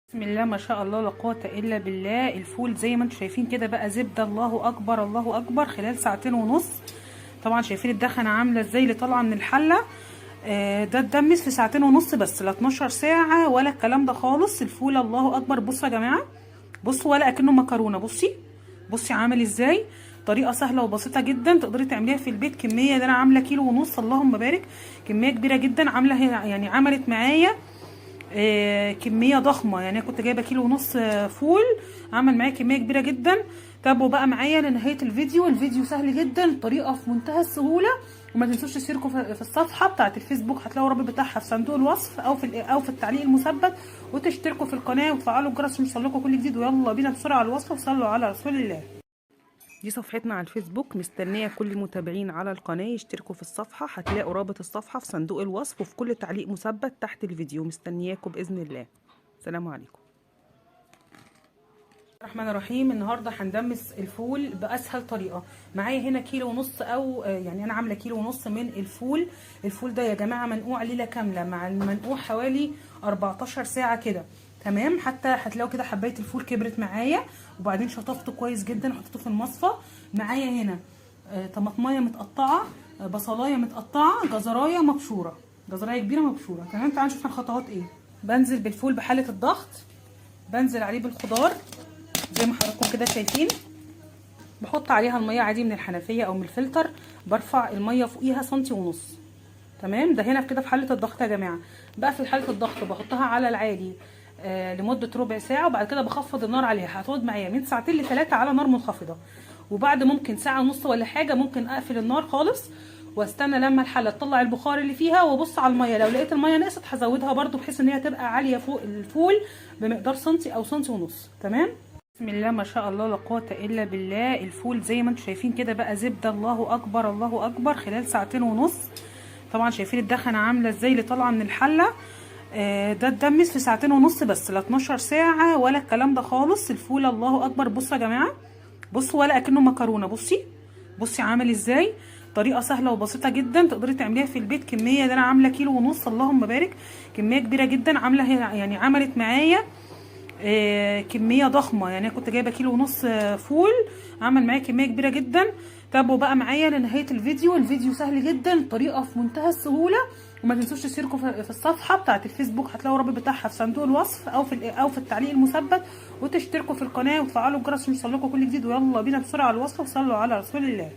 بسم الله ما شاء الله لا قوة الا بالله. الفول زي ما انتم شايفين كده بقى زبدة، الله اكبر الله اكبر، خلال ساعتين ونص. طبعا شايفين الدخنه عامله ازاي اللي طالعه من الحلة. ده اتدمس في ساعتين ونص بس، لا 12 ساعة ولا الكلام ده خالص. الفول الله اكبر، بصوا يا جماعة، بصوا ولا اكنه مكرونه. بصي بصي عامل ازاي. طريقه سهلة وبسيطة جدا تقدري تعمليها في البيت. كمية ده انا عامله كيلو ونص، اللهم بارك، كمية كبيرة جدا. عامله يعني عملت معايا كمية ضخمة، يعني انا كنت جايبه كيلو ونص فول، عمل معايا كمية كبيرة جدا. تابعوا بقى معايا لنهاية الفيديو، الفيديو سهل جدا، الطريقة في منتهى السهولة. وما تنسوش تشتركوا في الصفحة بتاعه الفيسبوك، هتلاقوا الرابط بتاعها في صندوق الوصف او في التعليق المثبت، وتشتركوا في القناة وتفعلوا الجرس عشان يوصلكم كل جديد. ويلا بينا بسرعة على الوصفة، وصلوا على رسول الله. دي صفحتنا على الفيسبوك، مستنية كل المتابعين على القناة يشتركوا في الصفحة، هتلاقوا رابط الصفحة في صندوق الوصف وفي كل تعليق مثبت تحت الفيديو. مستنياكم بإذن الله. سلام عليكم. الرحمن الرحيم. النهارده هندمس الفول باسهل طريقه. معايا هنا كيلو ونص، او يعني انا عامله كيلو ونص من الفول. الفول ده يا جماعة منقوع ليلة كاملة، مع المنقوع حوالي 14 ساعة كده، تمام. حتى هتلاقوا كده حبايه الفول كبرت معايا. وبعدين شطفته كويس جدا وحطيته في المصفى. معايا هنا طماطمايه متقطعه، بصلايه متقطعه، جزرايه مبشوره، جزرايه كبيرة مبشوره، تمام. تعالوا نشوف الخطوات ايه. بنزل بالفول بحله الضغط، بنزل عليه بالخضار زي ما حضراتكم كده شايفين. بحط عليها المية عادي من الحنفية او من الفلتر، برفع المية فوقيها سنتي ونص، تمام. ده هنا كده في حله الضغط يا جماعة. بقفل حله الضغط، بحطها على العالي لمدة ربع ساعة، وبعد كده بخفض النار عليها. هتقعد معايا من ساعتين لثلاثة على نار منخفضة، وبعد ممكن ساعة ونص ولا حاجة ممكن اقفل النار خالص واستنى لما الحلة تطلع البخار اللي فيها، وابص على المية. لو لقيت المية نقصت هزودها برده، بحيث ان هي تبقى عالية فوق الفول بمقدار سنتي او سنتي ونص، تمام. بسم الله ما شاء الله لا قوة الا بالله. الفول زي ما انتم شايفين كده بقى زبدة، الله اكبر الله اكبر، خلال ساعتين ونص. طبعا شايفين الدخنه عامله ازاي اللي طالعه من الحلة. ده اتدمس في ساعتين ونص بس، لا 12 ساعة ولا الكلام ده خالص. الفول الله اكبر، بصوا يا جماعة، بصوا ولا اكنه مكرونه. بصي بصي عامل ازاي. طريقه سهلة وبسيطة جدا تقدري تعمليها في البيت. كمية ده انا عامله كيلو ونص، اللهم بارك، كمية كبيرة جدا. عامله يعني عملت معايا كمية ضخمة، يعني انا كنت جايبه كيلو ونص فول، عمل معايا كمية كبيرة جدا. تابعوا بقى معايا لنهاية الفيديو، الفيديو سهل جدا، الطريقة في منتهى السهولة. وما تنسوش تشتركوا في الصفحة بتاعه الفيسبوك، هتلاقوا الرابط بتاعها في صندوق الوصف او في التعليق المثبت، وتشتركوا في القناة وتفعلوا الجرس عشان يوصلكم كل جديد. ويلا بينا بسرعة على الوصفة، وصلوا على رسول الله.